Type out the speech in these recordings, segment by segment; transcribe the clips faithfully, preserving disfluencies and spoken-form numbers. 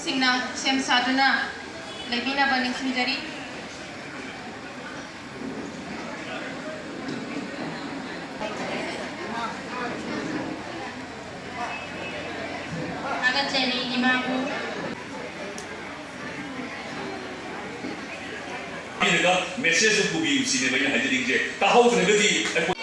ꯁꯤꯡꯅ ꯁꯦꯝ ꯁꯥꯗꯨꯅ ꯂꯩꯕꯤꯅꯕ ꯅꯤꯡꯁꯤꯡꯖꯔꯤ꯫ ꯊꯥꯒꯠꯆꯔꯤ ꯏꯃꯥꯕꯨ꯫ ꯄꯤꯔꯒ message ꯄꯨꯕꯤꯌꯨ ꯁꯤꯅꯦꯕ ꯑꯩꯅ ꯍꯥꯏꯖꯅꯤꯡꯁꯦ꯫ ꯇꯥꯍꯧꯗ꯭ꯔꯒꯗꯤ ꯑꯩꯈꯣꯏ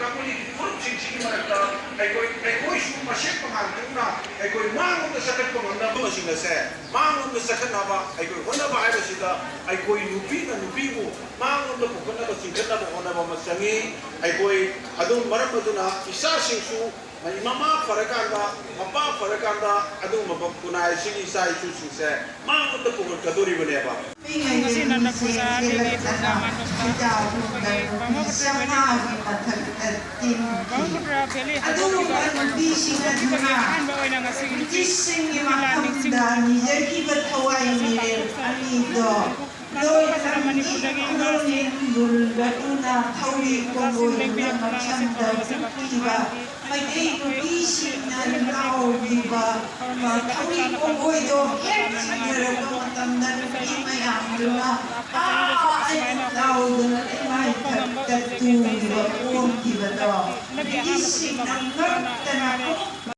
ꯀꯥꯡꯕꯨꯒꯤ ꯐꯨꯔꯨꯞꯁꯤꯡꯁꯤꯒꯤ ꯃꯔꯛꯇ ꯑꯩꯈꯣꯏ, ꯑꯩꯈꯣꯏꯁꯨ ꯃꯁꯦꯟ ꯇꯣꯉꯥꯟ ꯊꯣꯛꯅ ꯑꯩꯈꯣꯏ ꯃꯥꯡꯂꯣꯝꯗ ꯆꯈꯠꯄ ꯉꯝꯅꯕ ꯑꯁꯤꯡ ꯑꯁꯦ ꯃꯥꯡꯂꯣꯝꯗ ꯆꯈꯠꯅꯕ ꯑꯩꯈꯣꯏ ꯍꯣꯠꯅꯕ ꯍꯥꯏꯕꯁꯤꯗ ꯑꯩꯈꯣꯏ ꯅꯨꯄꯤꯅ ꯅꯨꯄꯤꯕꯨ ꯃꯥꯡꯂꯣꯝꯗ ꯄꯨꯈꯠꯅꯕ, ꯆꯤꯡꯈꯠꯅꯕ ꯍꯣꯠꯅꯕ ꯑꯃ ꯆꯪꯉꯤ꯫ ꯑꯩꯈꯣꯏ ꯑꯗꯨꯝ ꯃꯔꯝ ꯑꯗꯨꯅ ꯏꯆꯥꯁꯤꯡꯁꯨ ꯃꯃꯥ ꯐꯔꯀꯥꯟꯗ, ꯃꯄꯥ ꯐꯔꯀꯥꯟꯗ ꯑꯗꯨꯒꯨꯝꯕ ꯈꯨꯟꯅꯥꯏ ꯑꯁꯤꯒꯤ ꯏꯆꯥ ꯏꯁꯨꯁꯤꯡꯁꯦ ꯃꯥꯡꯂꯣꯝꯗ ꯄꯨꯈꯠꯀꯗꯣꯔꯤꯕꯅꯦꯕ꯫ ꯉꯁꯤ ꯅꯥꯅꯥ ꯄꯨꯖꯥ ꯗꯦꯕꯤ ꯗꯨꯔꯒꯥ ꯃꯥꯟꯗꯣꯞꯇ ꯑꯩꯈꯣꯏꯒꯤ ꯕ꯭ꯔꯍ꯭ꯃ ꯄꯨꯇ꯭ꯔ ꯃꯊꯛꯇ ꯇꯤꯟꯈꯤ꯫ ꯕ꯭ꯔꯍ꯭ꯃꯄꯨꯇ꯭ꯔ ꯚꯦꯂꯤ ꯑꯗꯨꯒꯨꯝꯕ ꯍꯧꯗꯣꯛꯈꯤꯕ ꯅꯨꯄꯤꯁꯤꯡ ꯍꯧꯗꯣꯛꯈꯤꯕꯒꯤ ꯑꯗꯨꯅ ꯑꯍꯥꯟꯕ ꯑꯣꯏꯅ ꯉꯁꯤ ꯕ꯭ꯔꯤꯇꯤꯁꯁꯤꯡꯒꯤ ꯃꯈꯥꯗ ꯅꯤꯡꯁꯤꯡ ꯃꯐꯝꯗ ꯅꯤꯖꯈꯤꯕ ꯊꯋꯥꯏ ꯃꯤꯔꯦꯜ ꯑꯅꯤꯗꯣ ꯂꯣꯏꯅ ꯃꯅꯤꯄꯨꯔꯗꯒꯤ ꯏꯃꯥꯁꯤ ꯃꯈꯣꯏ ꯂꯨꯜꯕꯗꯨꯅ ꯊꯧꯔꯤ ꯀꯣꯡꯒꯣꯜꯗꯨꯅ ꯃꯐꯝꯗ ꯄꯨꯈꯤꯕ ꯃꯩꯇꯩ ꯅꯨꯄꯤꯁꯤꯡꯅ ꯂꯥꯎꯔꯤꯕ ꯊꯧꯔꯤ ꯀꯣꯡꯒꯣꯜꯗꯣ ꯍꯦꯛ ꯆꯤꯡꯅꯔꯛꯄ ꯃꯇꯝꯗ ꯅꯨꯄꯤ ꯃꯌꯥꯝꯗꯨꯅ ꯑꯥ ꯑꯩ ꯂꯥꯎꯗꯅ ꯂꯩꯃꯥꯏ ꯊꯛꯇ ꯇꯨꯔꯤꯕ ꯑꯣꯟꯈꯤꯕꯗꯣ ꯕ꯭ꯔꯤꯇꯤꯁꯁꯤꯡꯅ ꯉꯛꯇꯅ